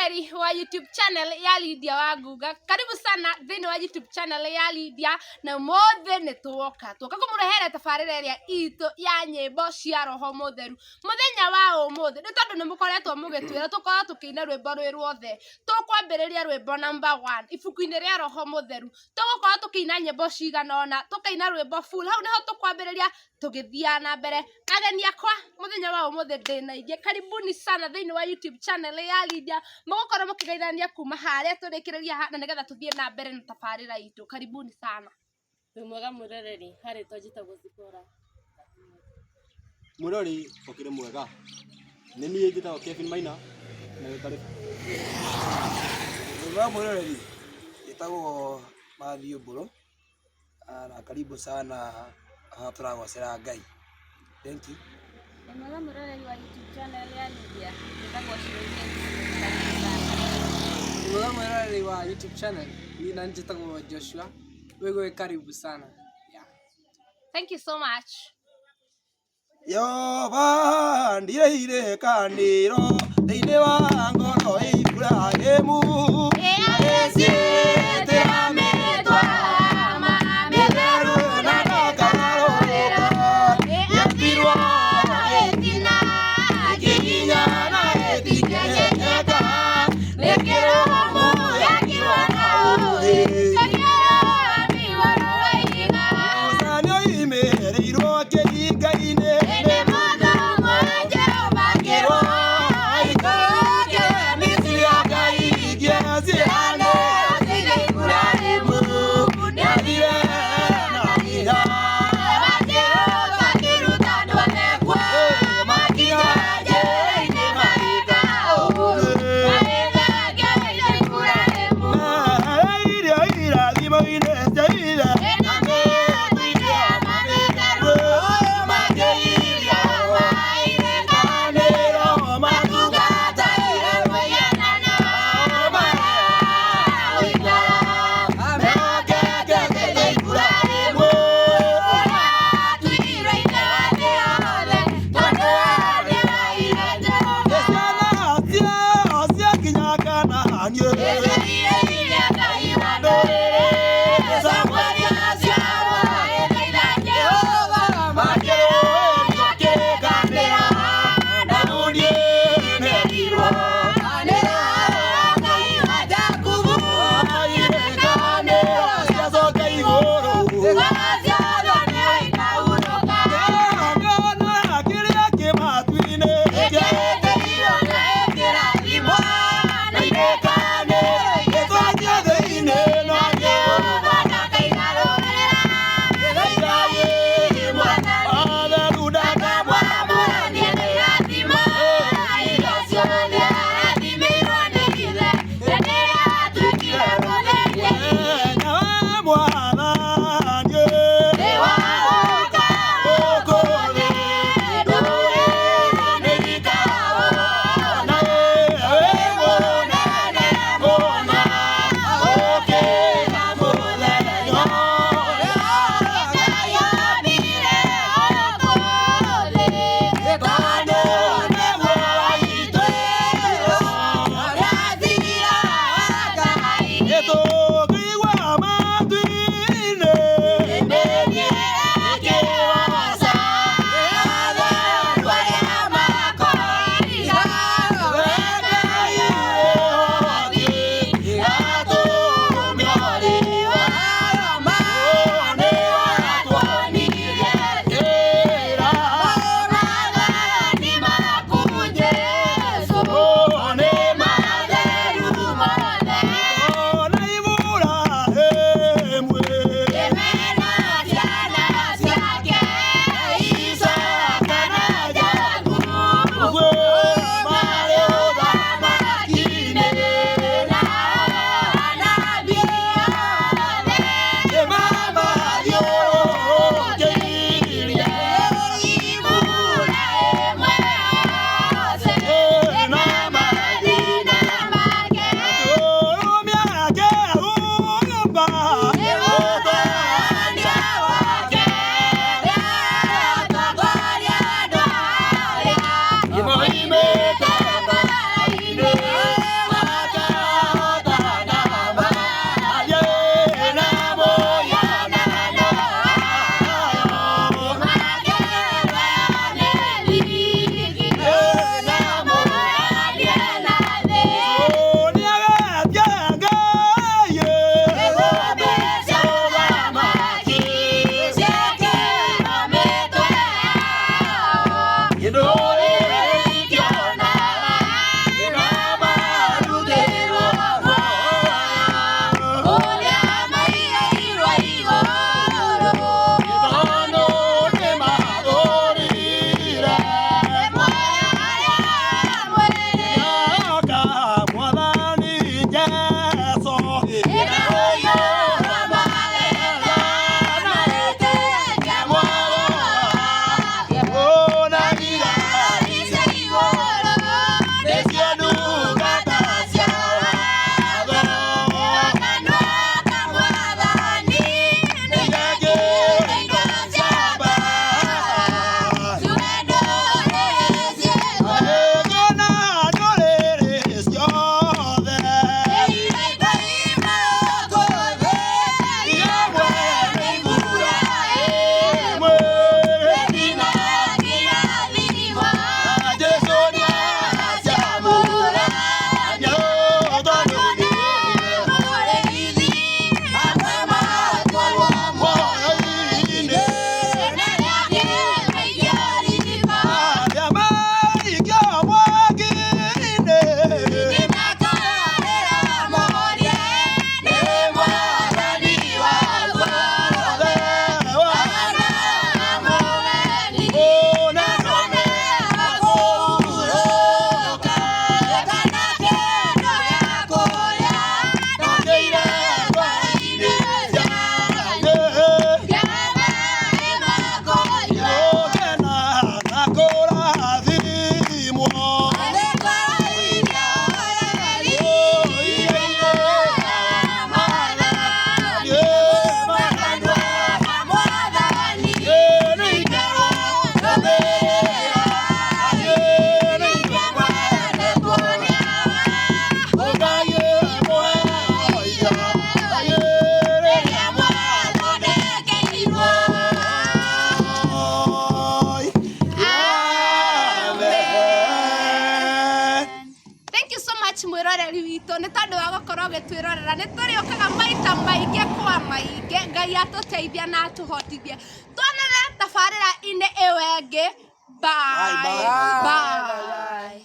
Mwĩroreri wa YouTube channel ya Lydia Wangunga, karibu sana thĩinĩ wa YouTube channel ya Lydia, na ũmũthĩ nĩ tuoka tuoka kũmũrehera tabarĩra ĩrĩa itũ ya nyĩmbo cia roho mũtheru. Mũthenya wa ũmũthĩ nĩ tondũ nĩ mũkoretwo mũgĩtwĩra tũkorwo tũkĩina rwĩmbo rwĩ ruothe, tũkwambĩrĩria rwĩmbo number one ibuku-inĩ rĩa roho mũtheru. Tũgũkorwo tũkĩina nyĩmbo cigana ũna, tũkaina rwĩmbo full, hau nĩho tũkwambĩrĩria tũgĩthiaga na mbere. Ageni akwa mũthenya wa ũmũthĩ ndĩna aingĩ, karibuni sana thĩinĩ wa YouTube channel ya Lydia. Mũgũkorwo mũkĩgeithania kuma harĩa tũrĩkĩrĩria ha, na nĩgetha tũthiĩ na mbere na tabarĩra itũ. Karibuni sana. Wĩ mwega mwĩroreri, harĩ rĩtwa njĩtagwo Zipporah. Mwĩroreri ũkĩrĩ mwega, nĩ niĩ njĩtagwo Kevin Maina na wĩ karibu. Wĩ mwega mwĩroreri, njĩtagwo Matthew Mbũrũ na karibu sana haha tũragocera Ngai. Thank you. Wĩ mwega mwĩroreri wa YouTube channel ya Lydia, njĩtagwo Shiro James, karibu sana. Wĩ mwega mwĩroreri wa YouTube channel, niĩ na njĩtagwo Joshua, wĩgue karibu sana. Yeah. Thank you so much. Yoba ndireire kaniro thĩinĩ wa ngoro Ibrahimu mĩtheru na ndakarũrũka yatirwo ĩtina nginya na ĩtingĩmenyeka nĩ kĩrũmũ yakirwo na ũũgĩ Musa nĩoimĩrĩirwo kĩhinga-inĩ. much mwiroreri witũ nĩ tondũ wa gũkorwo ũgĩtwĩrorera. Nĩ tũrĩũkaga maita maingĩ kwa maingĩ. Ngai atũteithia na atũhotithie. Tuonane tabarĩra-inĩ ĩyo ĩngĩ. Bye. Bye, bye. Bye.